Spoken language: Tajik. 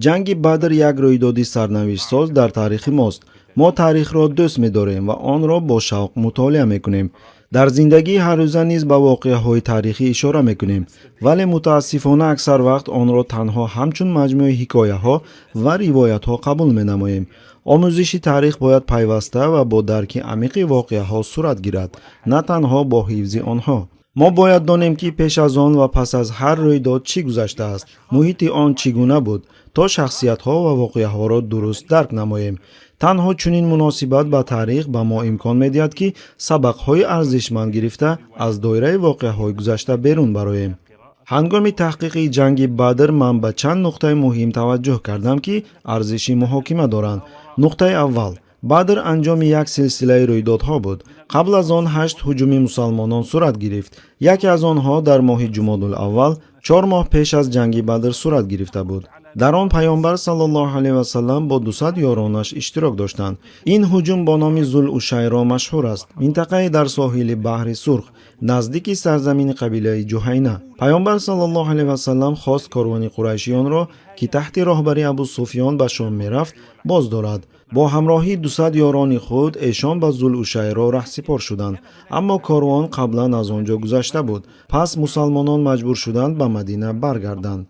Ҷанги Бадр як рӯйдоди сарнавиштсоз дар таърихи мост. Мо таърихро дӯст медорем ва онро бо шавқ мутолиа мекунем. Дар зиндагии ҳаррӯза низ ба воқеаҳои таърихӣ ишора мекунем, вале мутаассифона аксар вақт онро танҳо ҳамчун маҷмӯи ҳикояҳо ва ривоятҳо қабул менамоем. Омӯзиши таърих бояд пайваста ва бо дарки амиқи воқеаҳо сурат гирад, на танҳо бо ҳифзи онҳо. Мо бояд донем, ки пеш аз он ва пас аз ҳар рӯйдод чӣ гузаштааст, муҳити он чӣ гуна буд, то шахсиятҳо ва воқеаҳоро дуруст дарк намоем. Танҳо чунин муносибат ба таърих ба мо имкон медиҳад, ки сабақҳои арзишманд гирифта, аз доираи воқеаҳои гузашта берун бароем. Ҳангоми таҳқиқи ҷанги Бадр ман ба чанд нуқтаи муҳим таваҷҷӯҳ кардам, ки арзиши муҳокима доранд. Нуқтаи аввал: Бадр анҷоми як силсилаи рӯйдодҳо буд. Қабл аз он ҳашт ҳуҷуми мусалмонон сурат гирифт. Яке аз онҳо дар моҳи Ҷумодулаввал, 4 моҳ пеш аз ҷанги Бадр сурат гирифта буд. Дар он Паёмбар саллаллоҳу алайҳи васаллам бо 200 ёронаш иштирок доштанд. Ин ҳуҷум бо номи Зул-Ушайро машҳур аст, минтақае дар соҳили Баҳри Сурх, наздики сарзамини қабилаи Ҷуҳайна. Паёмбар саллаллоҳу алайҳи васаллам хост корвони қурайшиёнро, ки таҳти роҳбарии Абу Суфён ба Шом мерафт, боз дорад. Бо ҳамроҳии 200 ёрони худ эшон ба Зулушайро раҳсипор шуданд, аммо корвон қаблан аз он ҷо гузашта буд. Пас мусалмонон маҷбур шуданд ба Мадина баргарданд.